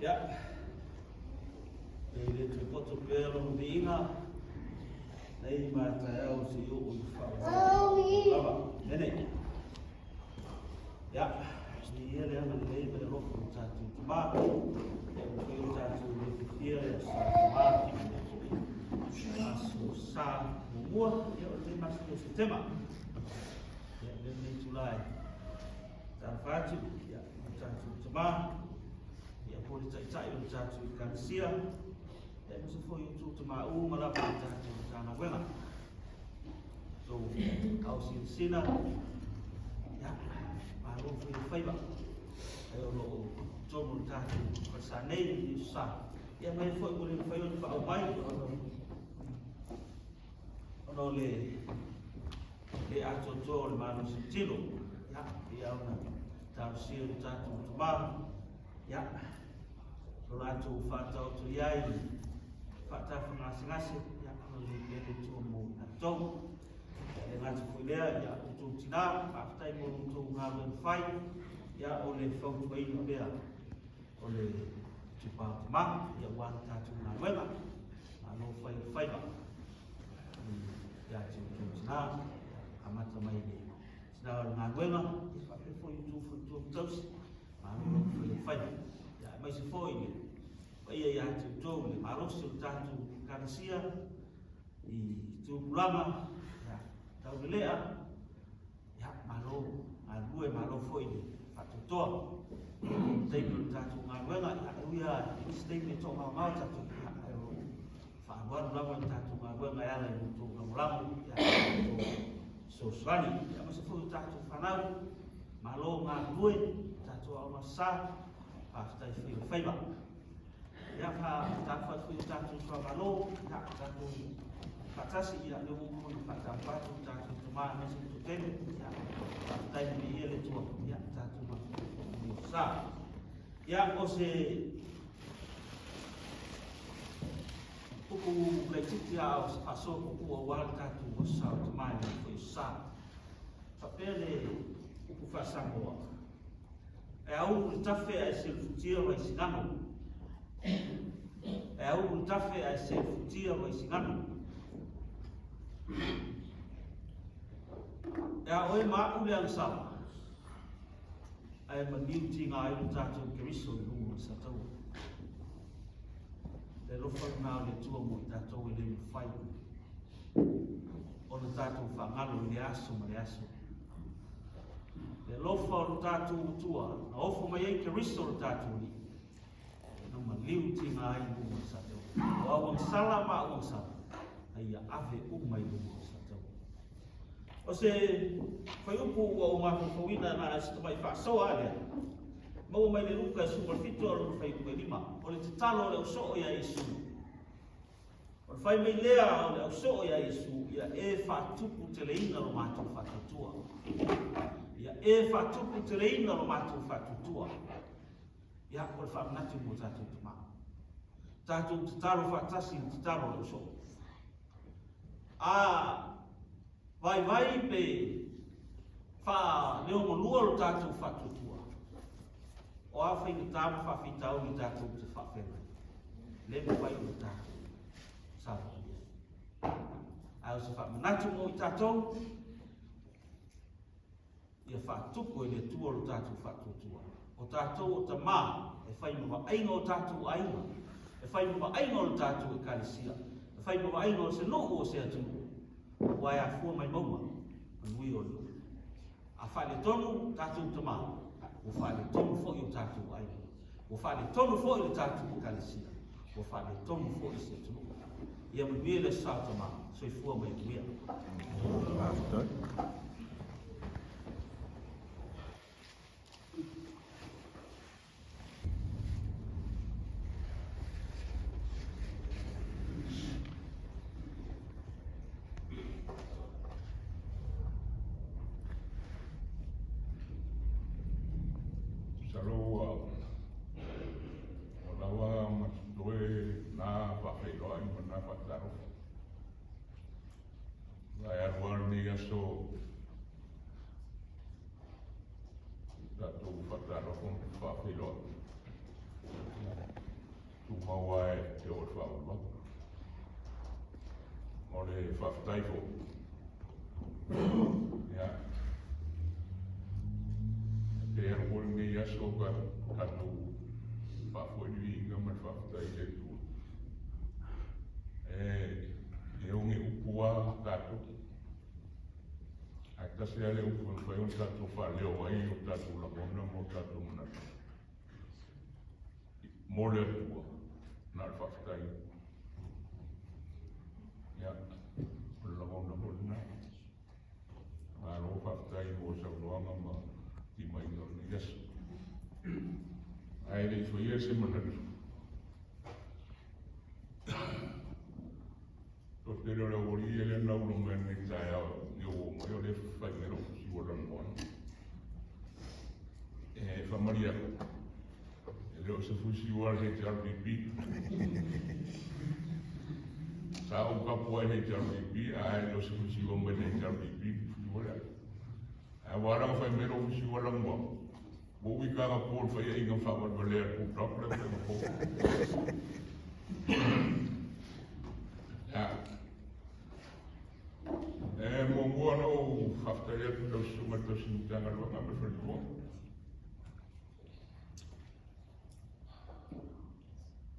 Ia, e le toe poto pea lona viiga, nei ma taeao seia oo i le faavavau lava. Amene. Ia, viia le agalelei ma le alofa o lo tatou Tama, ia ua mafai ona tatou lefefia le Aso Sa Tama, ia foi Aso Sa muamua, ia o lenei masina o Setema. Ia, avea lenei itula e talofa atu, ia, i lo tatou Tama, ia po o le Taitai o le tatou Ekalesia, ia aemaise foi o outou tama uma lava i le tatou Matagaluega. Outou ao silasila, ia, malo fai o faiva, ae o lo o totonu o le tatou falesa nei i le sa. Ia mai foi ua le mafai ona faaoo mai ona o le le atoatoa o le malosi tino. Ia, pei ona talosia le tatou tama, ia, lo latou faataoto i ai faatafagasegase, ia, agalelei pea le Atua mo i tatou. Ia, e le gata foi lea, ia, outou tinā, faafetai mo lo outou galuega fai, ia, o le fautuaina pea o le itupa o tama, ia, aua le tatou galuega. Malo fai o le faiva. Ia te outou tinā, amata mai le tinā o le galuega, ia faapea foi outou faletua ma tausi, malo lava fai o le faiva. Ia, aemaise foi le paia ia te outou le malosi o le tatou Ekalesia i tupulaga, ia, taulelea, ia, malo galulue, malo foi le faatoatoa. I taimi o le tatou galuega, ia, e ui lava i nisi taimi e toagaogao tatou, ia, ae o lo o faalualu lava le tatou galuega e ala i lo outou lagolago, ia, lo outou fesoasoani. Ia, aemaise foi o tatou fanau, malo galulue, tatou aoga sa, faafetai fai o le faiva. Ia, faatalofa atu foi i tatou Tuamalo, ia, tatou faatasi, ia, lea ua uma ona faatalofa atu le tatou tama aemaise le toatele, ia, faafetai ma viia le Atua, ia, tatou mafuta sa. Ia, o se upu laitiiti lava o se faasoa puupuu aua le tatou Aso Sa o Tama e le foi o Sa. Faapea le upu faa-Samoa, E aulu le tafe ae selefutia Vaisigano. E aulu le tafe ae selefutia Vaisigano. E a oe ma a'u le agasala, ae maliu tiga ai lo tatou Keriso i luga o le sataua. Le alofa lena o le Atua mo i tatou e le mafai ona tatou faagalo i le aso ma le aso. Le alofa o lo tatou Atua na ofo mai ai Keriso lo tatou Alii, na maliu tiga ai i luga o le sataua. O au agasala ma au agasala, a ia ave uma i luga o le sataua. O se fuaiupu ua ou mafaufauina na o se tamai faasoa lea, maua mai le Luka e 17 a lona fuaiupu e 5, o le tatalo o le ausoo ia Iesu. O le fai mai lea o le ausoo ia Iesu, ia e faatuputeleina lo matou faatuatua. Ia e faatuputeleina lo matou faatuatua. Ia, o le faamanatu mo tatou tama. Tatou tatalo faatasi i le tatalo o le ausoo. A vaivai pe faaleogolua lo tatou faatuatua, o a faigata ma faafitauli tatou te faafeagai, le mafai ona tatou savavalia. Ae o se faamanatu mo i tatou, ia faatupu e le Atua lo tatou faatuatua. O tatou o tama e fai ma vaaiga o tatou aiga, e fai ma vaaiga o le tatou ekalesia, e fai ma vaaiga o se nuu o se atunuu, aua e afua mai mauga, manuia o le nuu. A faaletonu tatou tama, ua faaletonu foi o tatou aiga, ua faaletonu foi le tatou ekalesia, ua faaletonu foi se atunuu. Ia manuia le Aso Sa o Tama. Soifua ma ia manuia. Faafetai. Masalo ua lava ma totoe na faafeiloai ma na faatalofa. Ae alu lava lenei aso tatou faatalofa ma faafeiloai. Tumau lava e te oo i le faavavau. O le faafetai foi. Ia, e pei lava foi lenei aso ka tatou faafoi le viiga ma le faafetai i le Atua. E oge upu lava tatou, ae tasi lava le upu e mafai ona tatou faaleo ai o tatou lagona ma o tatou manatu mo le Atua, na o le faafetai. Ia, o le lagona foi lena. Malo faafetai mo saunoaga ma timaiga o lenei aso. Ae le i faia se manatu, o tele o le aualii ia lea na ulo mai nei taeao i o mai o le fai mai lou fusi ua lanumoana. E faamalie atu, e le o se fusi ua le HRPP. Sa ou tapu ai HRPP, ae le o se fusi ua mai le HRPP, fusi ua lea. Ae ua ala ona fai mai lou fusi ua lanumoana, ua ui kaga po le faiaiga faavalevalea le putlap le faiga po. Ia. E muamua ona ou faafetai atu i lau susuga i le tausi Matagaluega ma le faletua.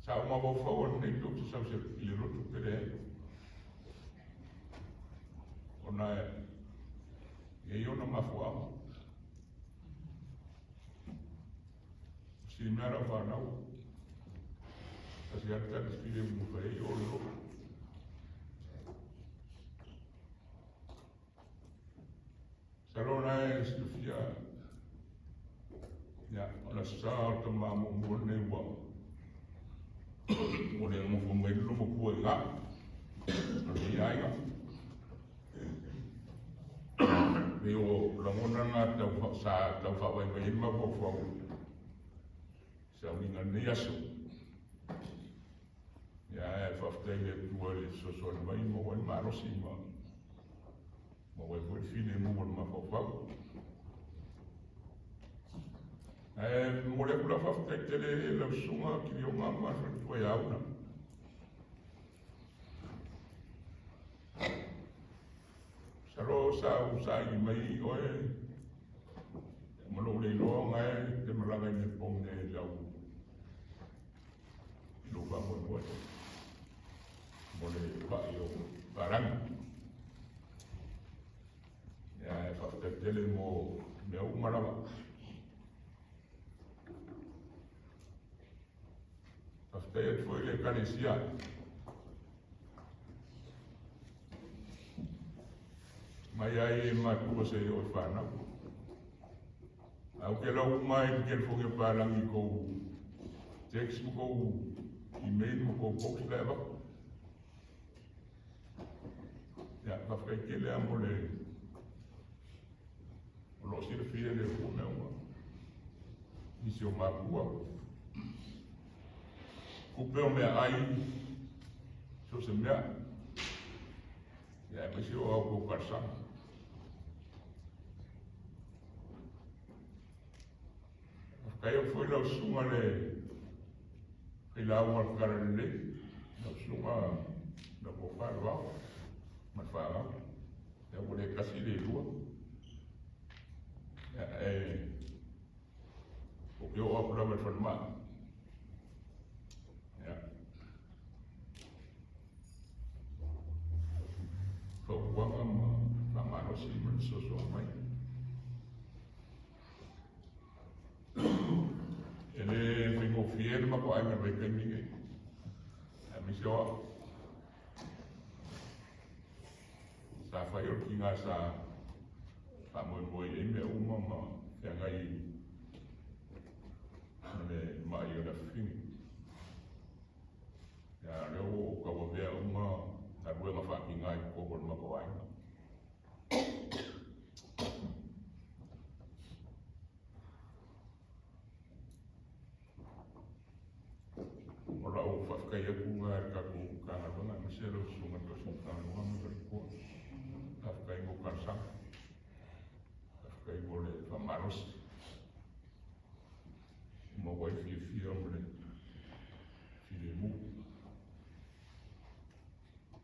Sa ou mafaufau ananei pe ou te sau i le lotu pe leai. Ona e i ai ona mafuaaga. Fesili mai lau fanau. Tasi lava le tali filemu e fai ai o le lotu. Masalo o la e silafia, ia, o le Aso Sa o le tama muamua lenei ua le nonofo mai le loomatua i ina o lenei aiga. Pei o lagona na tau sa tau faavaivai ai le mafaufau i sauniga lenei aso. Ia, ae faafetai i le Atua i le fesoasoani mai maua ai le malosi ma maua ai foi le filemu o le mafaufau. Ae momoli atu lau faafetai tele i lau susuga Kilioga ma le faletua ia Auna. Masalo sa ou saili mai oe ma lou le iloa ona e te malaga i Nepong nei lau i lou faamoemoe mo le pai o palagi. Ia, e faafetai tele mo mea uma lava. Faafetai atu foi i le Ekalesia mai ai e matua seia oo i fanau. Ae ou te lau uma ai i le telefoni a palagi i tou text ma tou email ma tou post la e avatu. Ia, faafetai tele lava mo le o lo o silafia e le Atua mea uma. Nisi o matua. Tupe o meaai, so o se mea. Ia, aemaise o a outou talosaga. Faafetai atu foi lau susuga le failauga o le Talalelei, lau susuga lau tofa Loau ma le fanau. Ia, ua le tasi le lua. Ia, e ou te oo atu lava i le falemai. Ia, fautuaga ma faamalosi ma le fesoasoani mai. E le faigofie le matou aiga i le vaitaimi lenei, aemaise o au. Sa fai o le tiga sa faamoemoe i ai mea uma ma feagai ma le ma'i o le afafine. Ia, o lea ua ou tauavea uma galuega faatiga i totonu o le matou aiga. O lau faafetai atu lena i le tatou Matagaluega aemaise lau Susuga i le Tausi Matagaluega ma le faletua. Faafetai mo talosaga. Faafetai mo le faamalosi. Ua maua ai le fiafia ma le filemu. filemu.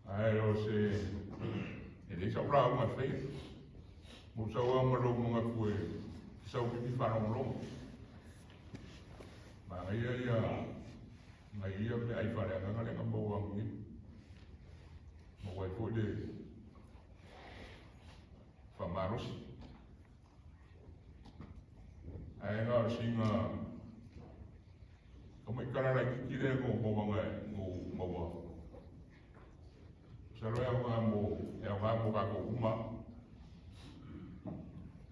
Ae o se e leai sau lauga e faia. Ua ou sau lava ma lou manatu e sau pipi faalogologo. Manaia ia nai ia meaai faaleagaga lea na maua atu nei. Maua ai foi le faamalosi. Ae na o sina tamaitala laitiiti lea na ou maua na ou maua. Masalo e aoga mo e aoga mo tatou uma.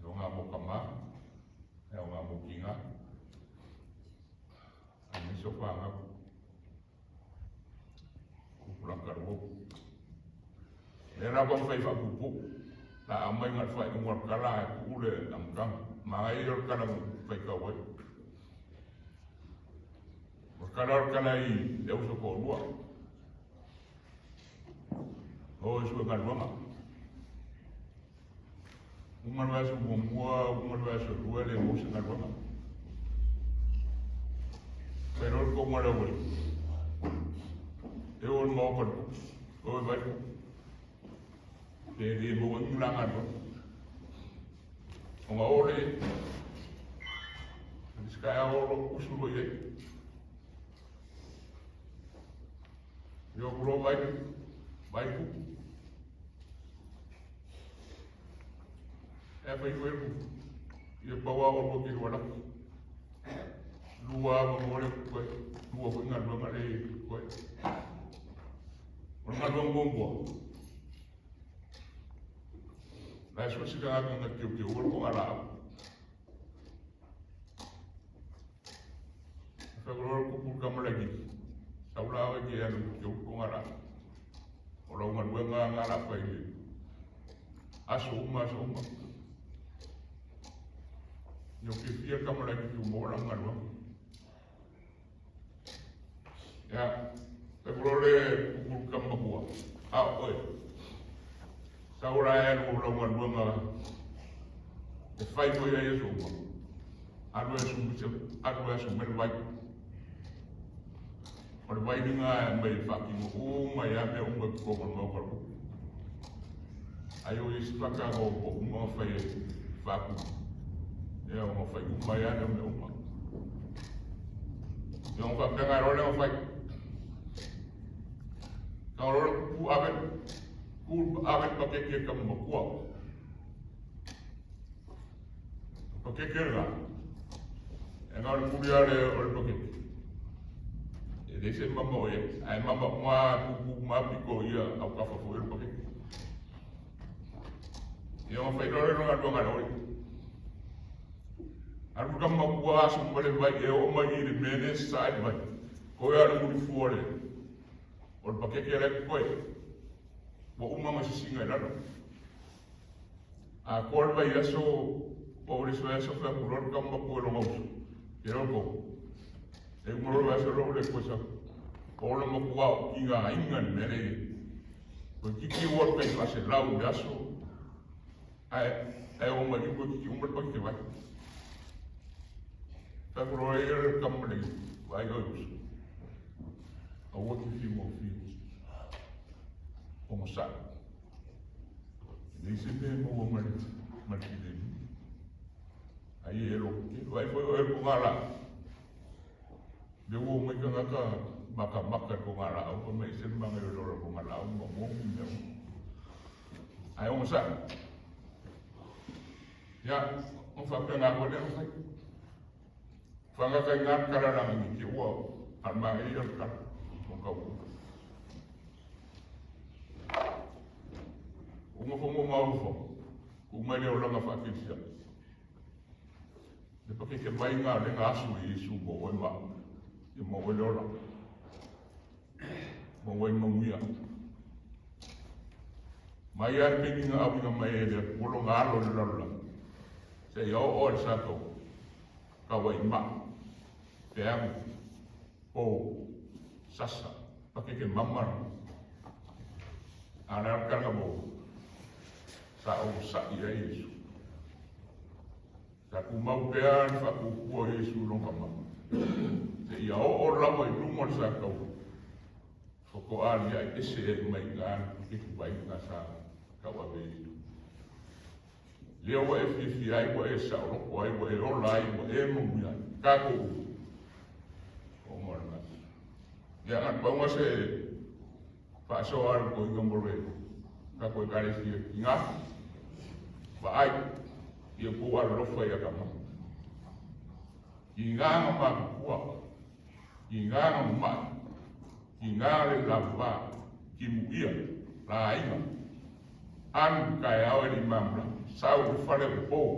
E aoga mo tama, e aoga mo tina, aemaise o fanau. Tupulaga talavou. Lea la ua fai faapuupuu, la aumai na le faaiuga o le tala ae tuu le amataga. Manaia ia o le tala na faitau ai. O le tala o le tala i le uso toalua. O e sue galuega. Uma le vaiaso muamua, uma le vaiaso lua, le maua se galuega. Fai loa le toga o le aualii. E o i le maota o le tupu, o e vaai le tupu. Pe le maua ai ni la galuega. Ona o le isi taeao o lo usu loa i ai. E o atu loa vaai, vaai le tupu. E fai foi le tupu. Ia pau lava oulua te lua laki. Lua avanoa lea totoe, lua foi galuega lea totoe. O le galuega muamua, la e sue se tagata na teuteuina le togalaau. E fai loa le tupu i le tama laitiiti, sau la oe e te alu e teuteu le togalaau. O lau galuega lena o le a fai i aso uma aso uma. Ua fiafia le tama laitiiti ua maua lana galuega. Ia, fai atu loa le tupu i le tama matua, a o oe, sau la e alu o lau galuega e fai foi ai aso uma, alu e asu, alu e asu mai le vai. O le vai lena e aumai e faatino uma ai lava mea uma i totonu o le Maota o le Tupu. Ai o i se faataga o uma ona fai e faatu. Ia ona fai uma ai lava mea uma. Ia ona faapena loa lea ona fai. Tago loa le tupu ave, tu ave le paketi e tama matua. O pakeke le la. E na o le muli lava le o le pakeke. E leai se mama o i ai, ae mama uma lava tutu uma lava pito i ia autafa foi o le pakeke. Ia ona fai loa lea o le galuega a le oi. Alu le tama matua asu ma le vai e oo mai i le mea lea e sasaa ai le vai. Toe lava o le mulifua o le o le pakeke la e totoe. Ua uma ona sisina i lalo. Atoa le vaiaso, oo i le isi vaiaso fai atu loa le tama matua i lona uso, Ke loa tou. E uma loa le vaiaso loa ua le toe sau. O le matua o tigaina le mea lea i ai. Toeitiiti ua alu tai 400 i le aso, ae ae oo mai i i toeitiiti uma le pakete vai. Fai atu loa e ia le tama le vaai oe uso. Aua te fiu gofie. Onosai. E leai se mea e maua ma le ma le filemu. Ai e loto tele. Vaai foi oe i le togalaau. Lea ua omai tagata matamata i le togalaau fai mai e ese le manaia o le ola togalaau ma moni mea uma. Ae onosai. Ia, ona faapena foi lea ona fai. Fagata i ina le tala leaga ne i te i ua faamanaia le tala o tau. Ua nofo ma ufo, tuu mai le olaga faakerisiano. Le pakeke mai ngā le ngā asu i Iesu mo oe ma au, ia mo oe le ola, mo oe manuia. Mai lava le taimi na auina mai ai e le Atua lona Alo i le lalolagi, seia oo i le sa tau ai maa, feagu, pou, sasa, pakeke mama a le alakalaga mo sa onosai ai Iesu. Sa tumau pea le faapuupuu a Iesu i lona mama, seia oo lava i luma o le sa tau. Faatoa aliae ese ai mai i ina le paketi vaaiga sa tauave ai. Lea ua e fiafia ai, ua e saoloto ai, ua e ola ai, ua e manuia ai. Tatou ona o lena. Ia, na pau se faasoa a le toeaina mo le tatou Ekalesia tina, vaai, ia outou alolofa ia tama. Tiga na matutua, tiga na mamai, tiga le lavava, timuia, laiga, alu taeao e le i malamalama, sau i le fale o pou,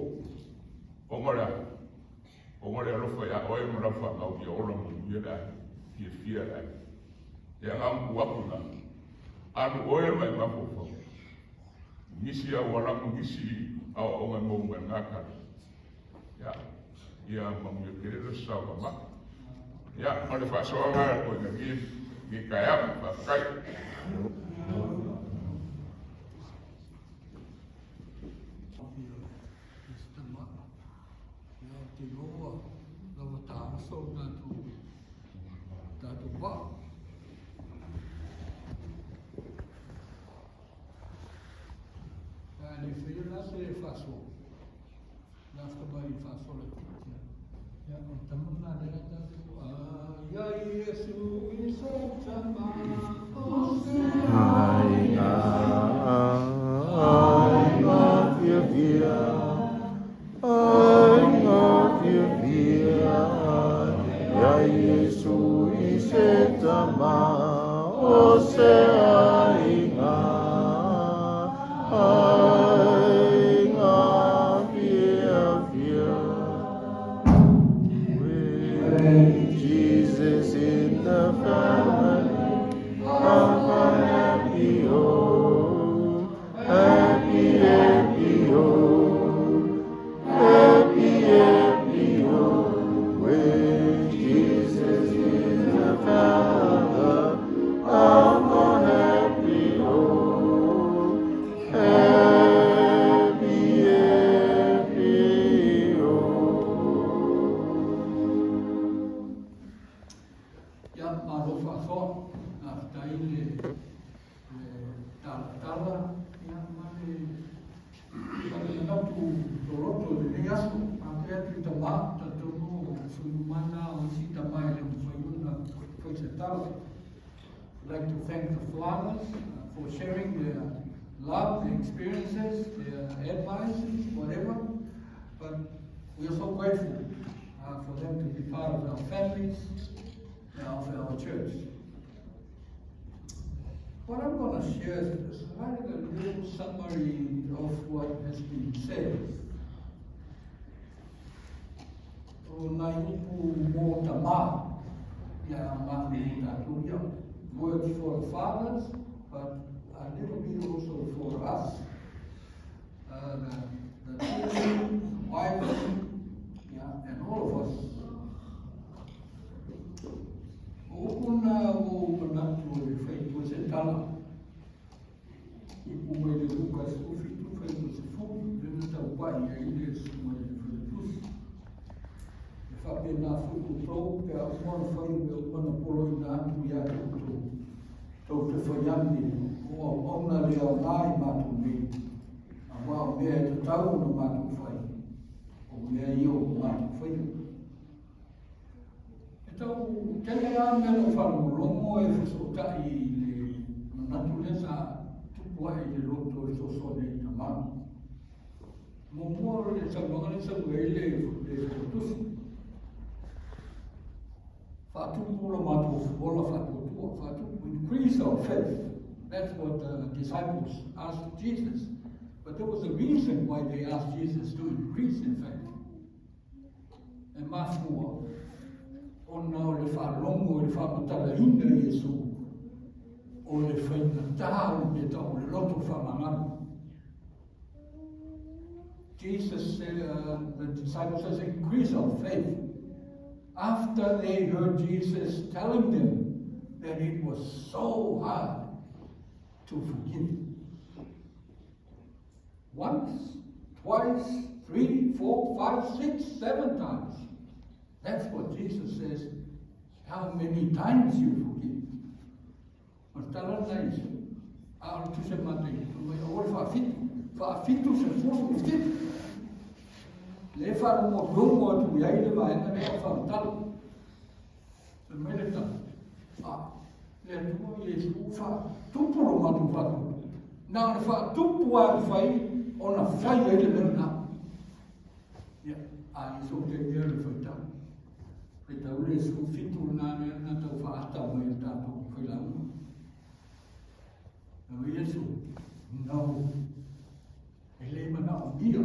ona o le a? Ona o le alofa ia oe ma lau fanau ia ola manuia le aiga, fiafia le aiga. Ia na ona tuu atu i ina, alu oe ma e mafaufau i nisi auala ma nisi aoaoga e maua mai lena tala. Ia, ia manuia tele le sao tama. Ia, o le faasoaga a le toeaina lenei taeao. Faafetai. Ia ou te iloa ua lava taoso le tatou vaa. A le i faia la se faasoa, la tamai faasoa laitiiti lava. Ia, o le tama lena lea tatou, Ia Iesu i se tama o se Aiga, aiga fiafia, aiga fiafia, ia Iesu i se tama o se aiga, aiga fiafia. With Jesus in the family, of a happy home, happy, happy home, happy, happy home. With Jesus in the father of a happy home, happy, happy home. Ia, malo faasoa, faafetai le talatala, ia, ma le manatu loloto i lenei aso. Faafetai atu i tama, talitonu o sui uma na o isi tama e le mafai ona fai se tala. I'd like to thank the fathers for sharing their love, their experiences, their advices, whatever. But we are so grateful for them to be part of our families, of our church. What I'm going to share is kind of a little summary of what has been said. O nai upu mo tama, ia ma ni tātou ia. Words for the fathers, but a little bit also for us. The children, the wives, yeah, and all of us. O upu na o manatu e fai se tala. I pu mai le Luka 17 80, le na tau pai ai le susuga i le faletusi. E faapena foi outou pe a uma ona fai o mea uma na poloina atu ia te outou. Tou te fai ane o auauna le aoga i matou nei. Aua o mea e tatau ona matou fai. O mea ia o matou faia. E tau tele lava mea na ou faalogologo e fesootai i le manatu lea sa tupu ae i le loto e fesoasoani ai i tama. Muamua o le saunoaga lea sau ai le faletusi. Faatupu la matou ola faatuatua, faatupu, increase our faith. That's what the disciples asked Jesus. But there was a reason why they asked Jesus to increase in faith. E mafua, ona o le faalogo i le faamatalaina e Iesu, o le faigata o le mea tau o le loto faamagalo. Jesus said, the disciples says, increase our faith. After they heard Jesus telling them that it was so hard to forgive. Once, twice, three, four, five, six, seven times. That's what Jesus says, how many times you forgive. tala lena a Iesu. A o le tusi a Matei, fai mai aua le faafitu, faafitu sefulu i fitu. Lea e faalogologo atu i ai le vaega lea o faamatala. Fai mai le tala, a, le Atua Iesu faatupu lo matou faatupu. Na o le faatupu lava e mafai ona fai ai le mea lena. Ia, a i sou taimi le faitau. Faitau le 17 lena lea na tau faata mai e tatou failauga. O Iesu, no. E le manaomia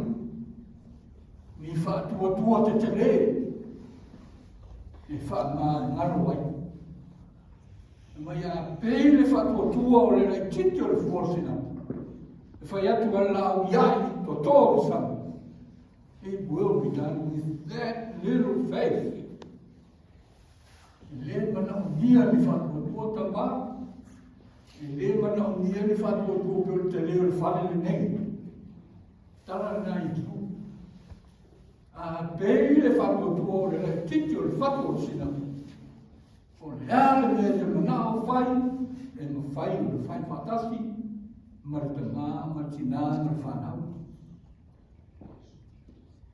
ni faatuatua tetele e faamagalo ai. Mai a pei le faatuatua o le laititi o le fua o le sinapu. E fai atu a laau iai toto o le sami. It will be done with that little faith. E le manaomia ni faatuatua tama. E le manaomia ni faatuatua pe o le tele o le fale lenei. Tala lena i tu. A pei le faatuatua o le laititi o le fatu o le sinapu. O le a le mea e te manao fai, e mafai ona fai faatasi ma le tamā, ma le tinā, ma le fanau.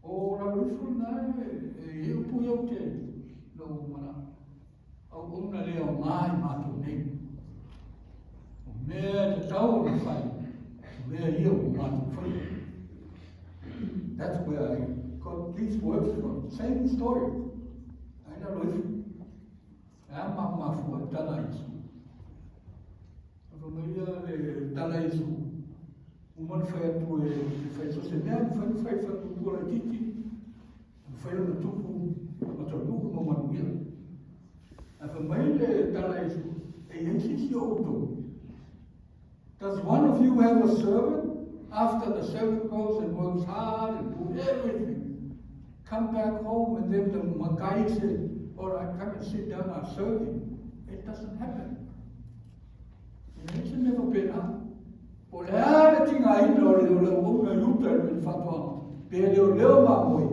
O lalo ifo lena e e upu ia ou te lou manao. Auauna le aoga i matou nei. O mea e tatau ona fai, o mea ia ua matou faia. That's where I got these words from. Same story. Ai lalo ifo. E a ma mafua e tala Iesu. Fai mai ia le tala Iesu. Uma na fai atu e fai so se mea, mafai na fai faatuatua laitiiti, mafai ona tupu ma taunuu ma manuia. Ae fai mai le tala Iesu, e i ai se isi o outou. Does one of you have a servant? After the servant goes and works hard and do everything, come back home and then the makai said, all right, come and sit down, I'll serve you. It doesn't happen. E leai se mea faapena. Po o le a le tigaina o le o le auauna i uta i le faatoaga, pe leoleo mamoe,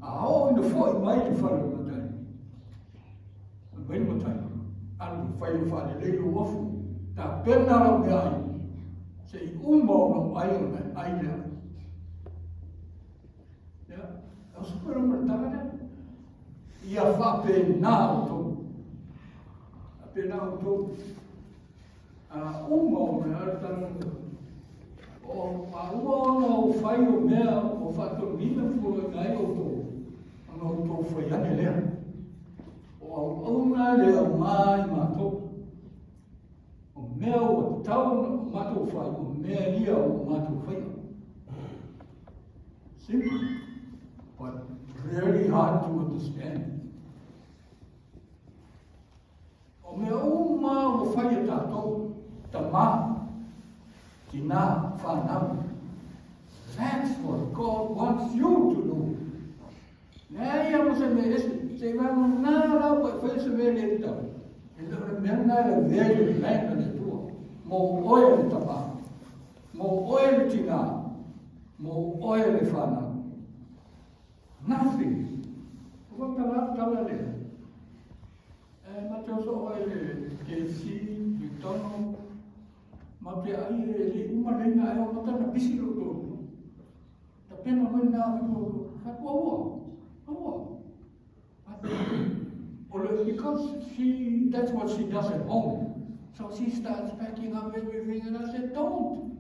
a oo ina foi mai le fale o le matai. Fai mai le matai, alu e fai le faalelei lou uafu, tapena lau meaai, se i uma ona ou ai ona e ai lea. Ia, o se koe ma le tala lea. Ia faapena outou. Faapena outou. A uma o mea le tala lea. O, a uma ona ou fai o mea o faatonuina fua ai outou, ona outou fai ane lea. O auauna le aoga i matou. O mea ua tatau ona matou fai, o mea ia ua matou faia. Simple, but very hard to understand. O mea uma ua fai e tatou, tamā, tinā, whanau. That's what God wants you to do. Leai a ma se mea ese, se i vanga nā lau e whai se mea le tau. E le o le mea nā le vea i le plan a le Atua. Mō oe le tamā, mō oe le tinā, mō oe le whanau. Nothing. O whakatala tala lea. E ma te oso oe le KFC, McDonald, ma te ai e le uma leina e o matana pisi lo tō. Tapena mai nā ko whakua ua. Aua. Because she, that's what she does at home. So she starts packing up everything and I said, don't.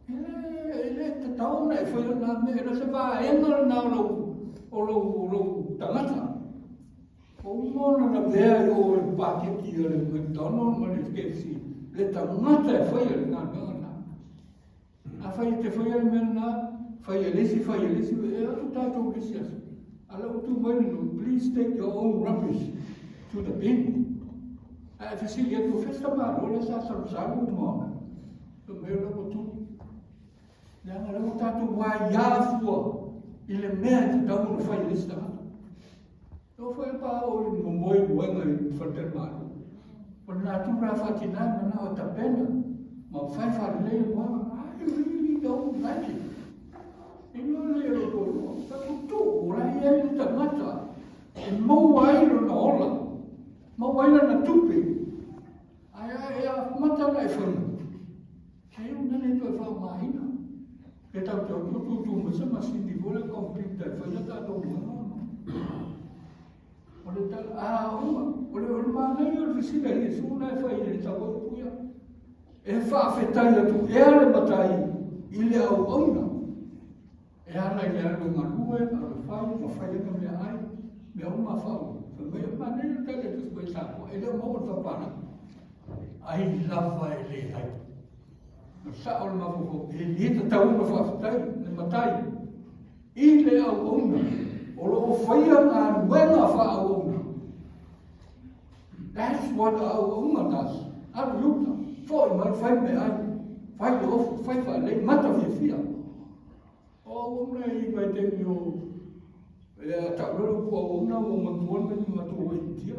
E le tatau ona e fai o nā mea, e le se vaega lena o lou, o lou, o lou tagata. O uma ona lavea i o le paketi a le McDonald ma le KFC, le tagata e faia le galuega lena. Afai e te faia le mea lena, fai e le isi, fai e le isi, e atu tatou i le isi aso. A la ua tu mai le nuu, please take your own rubbish to the bin. Ae fesili atu, o fea se tamāloa lea sa salusalu ma le mea la ua tu. Leaga lea ua tatou vaiā fua i le mea e tatau ona fai e le isi tagata. E oo foi pa o i momoe moega i faletalimalo. O le natura faatinā e manao e tapena ma fai faalelei le moega. I really don't like it. E loa le o toalua. Tatou tuu o la e i ai le tagata e maua ai lona ola, maua ai lana tupe. Ae a e mata ona e faiga, e iu na le toe faaaogaina. Pe tatou te o atu tutu mai se masini foi lea computer e fai a tatou galuega ona. O le tala, a uma, o le manaia o le fesili a Iesu na e fai i le tau ai upu ia. E faafetai atu ea le matai i le auauna e ala i le alu e galue, alu e fai, ma fai ai ma meaai, mea uma a faaulu. Fai mai, o le manaia o le tali a Tusi Paia Samoa, e le o maua le faapalagi. Ai lava e leai. O le sao o le mafaufau, e le tatau ona faafetai le matai i le auauna o lo o faia galuega faaauauna. That's what a auauna does. Alu i uta, foi mai, fai meaai, fai le ofu, fai faalelei, mata fiafia. O auauna i vaitaimi o e a tau loa le upu auauna ua matua le mea ni matou ai Initia.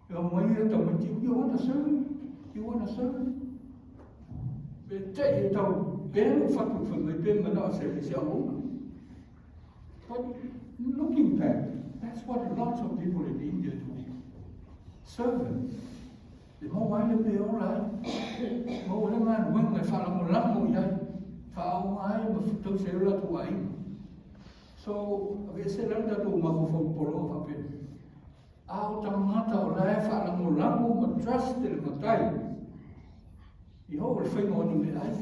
E omai ia tamaiti, you wanna serve? You wanna serve? Pe te i tau pea lou fatu fai mai pe manao se se auauna. But looking back, that's what lots of people in India do. Servants. E maua ai le mea e ola ai. Maua le galuega e faalagolago i ai, faaaoga ai ma tausi ai o latou aiga. So, aveese la le tatou mafaufau poloa faapea. A o tagata o la e faalagolago ma trust le matai i oo le faiga o ona meaai,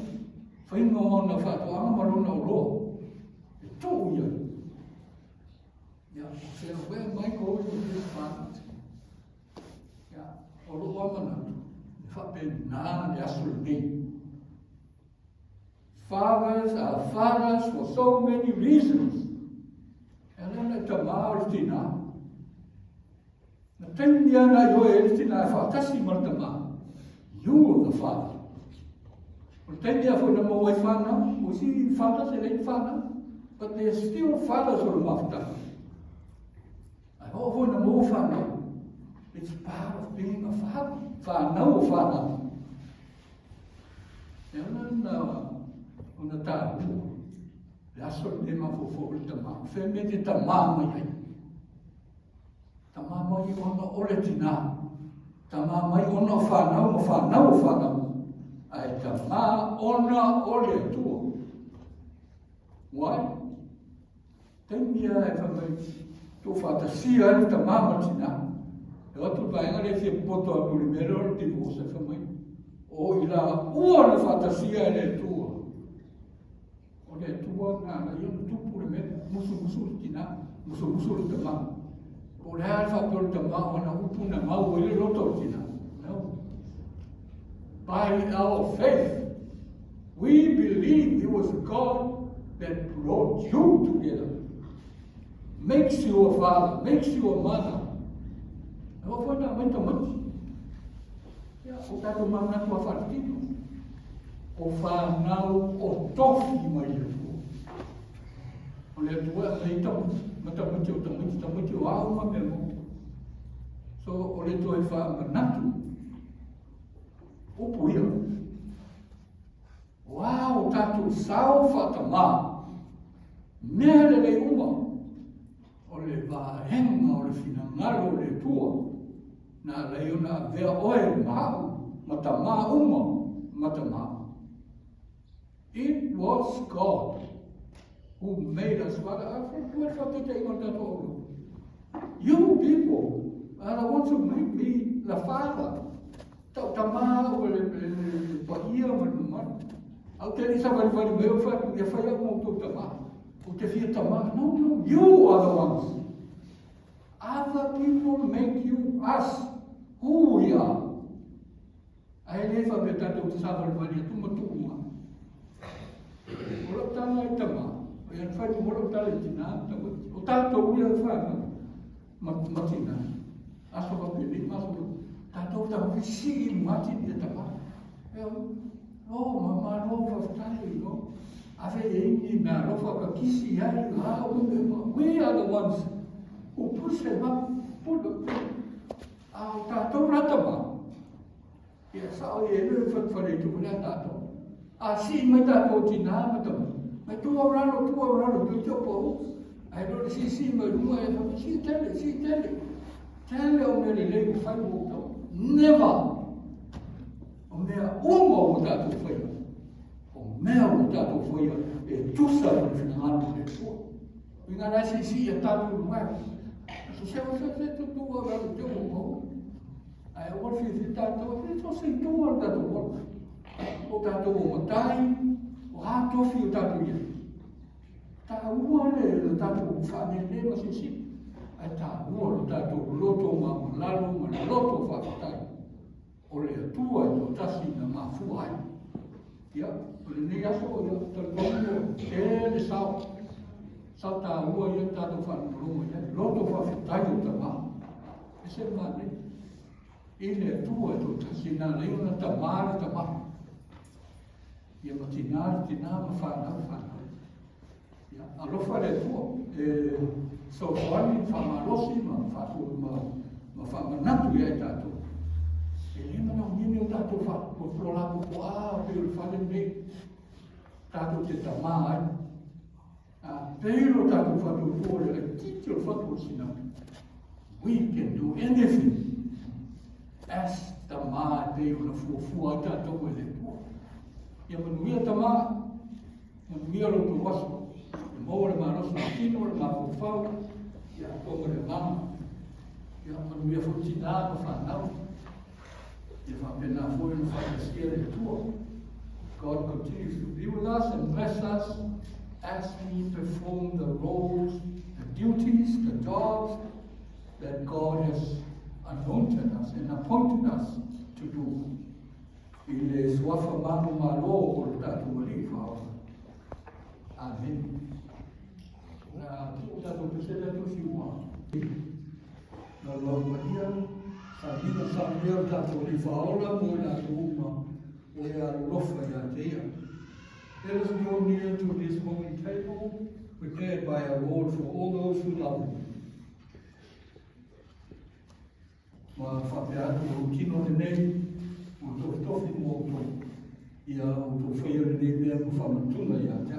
faiga o ona faatoaga ma lona oloa, e tuu i ai. Ia, o fea, where am I going with this planet? Ia, o lou lava manatu, e faapena le aso lenei. Fathers are fathers for so many reasons. E ala ona e tamā o le tinā. Na taimi lava na ioe ai le tinā e faatasi ma le tamā. You are the father. O le taimi lava foi na maua ai whanau, o isi fathers e leai ni whanau, but they are still fathers o le mafutaga. Ae oo foi na maua whanau, it's part of being a father. Whanau o whanau. E ala na ona tāua, le aso lenei mafaufau i le tamā. Fea mea te tamā mai ai. Tamā mai ona o le tinā. Tamā mai ona o whanau ma whanau o whanau. Ae tamā ona o le Atua. Why? Taimi a e whai mai, tō whātasia ai le tamā ma le tinā. E o atu le vaega lea e fia poto atu i le mea lea o le divorce e whai mai. O i la ua na whātasia e le Atua. O le Atua nā na ia na tupu le mea, musumusu le tinā, musumusu le tamā. Po o le a le faapea o le tamā o ana upu na mau ai le loto o le tinā. No. By our faith, we believe it was God that brought you together. Makes you a father, makes you a mother. E hoa foi nā mai tamaiti. Ia, o tātou manatu a wharetino. O whānau o tofi mai le Atua. O le Atua e mai tamaiti, ma tamaiti o tamaiti, tamaiti o au ma mea mo. So, o le toe whaamanatu, upu ia. O a o tātou sao whaatamā, mea lelei uma, o le vaega o le finagalo o le Atua, na ala ai ona avea oe ma a'u, ma tamā uma, ma tamā. It was God who made us father. A ua le faataitaiga o le tatou aulou. You people are the ones who made me the father. Tau tamā a'u e le paia ma le mamalu. A ou te le i savalivali mai au fai atu, ia fai a'u ma outou tamā. Ou te fia tamā. No, no, you are the ones. Other people make you us who we are. Ae le faapea tatou te savalivali atu ma tuu mai. O lau tala i tamā, o ia na whai mo lau tala i tinā, tamaiti. O tātou ia whanau, ma, ma tinā. Aso whapene, ma aso tātou ta hoki sii i mati ni e tamā. E o, oh, ma malo whawhtai, no. Ave e ini me alofa ka kisi ai, a, we are the ones who push them up, put them, a o tātou la tamā. Ia sao i e le whatwhare i tuku nea tātou. A sii mai tātou o tinā ma tama. Mai tu au ralo, tu au ralo, tu te opo au. Ai lo le sisi mai runga e whaka, si tele, si tele. Tele o mea lelei ua whai mō tau. Never! O mea uma ua tatou faia, o mea ua tatou faia e tusa ma le finagalo o le Atua. Uiga la e siisii a tatou luga. So se o se se tu tu o le te o mo. Ae aua le fiafia tatou, e so se itu o le tatou ola. O tatou o matai, o a tofi o tatou i ai. Taua le tatou faanene ma siisii. Ae taua lo tatou loto maualalo ma le loto faafetai. O le Atua e toatasi na mafua ai. Ia, o lenei aso, ia, talitonu tele sao. Sao taua ia tatou faalogologo i ai. Loto faafetai o tamā. E se manaia. I le Atua e toatasi na ala ai ona tamā le tamā. Ia ma tinā le tinā ma fanau fanau. Ia, alofa le Atua e fesoasoani, faamalosi ma ma faamanatu ia i tatou. E le manaomia ni o tatou faapololapopoa pei o le fale lenei tatou te tamā ai. A pei lo tatou faatuatua le laitiiti o le fatu o le sinapi. We can do anything as tamā e pei ona fuafua ai tatou e le Atua. Ia manuia tamā, manuia lo outou aso. E maua le malosi o le tino, le mafaufau, ia atoa ma le agaga. Ia manuia foi tinā ma fanau. Ia faapena foi ona faatasia le Atua. God continues to be with us and bless us as we perform the roles, the duties, the jobs that God has anointed us and appointed us to do. I le suafa manumalo o le tatou Alii Faaola. Amen. Na tuu tatou pesele atu si ua. Na lau maia, sa mina sa mea o tatou Alii Faaola mo i latou uma o e alolofa ia te ia. Let us draw near to this holy table prepared by our Lord for all those who love him. Ma faapea atu o tino lenei, ua tofitofi mo outou, ia outou faia lenei mea ma faamanatuga ia te.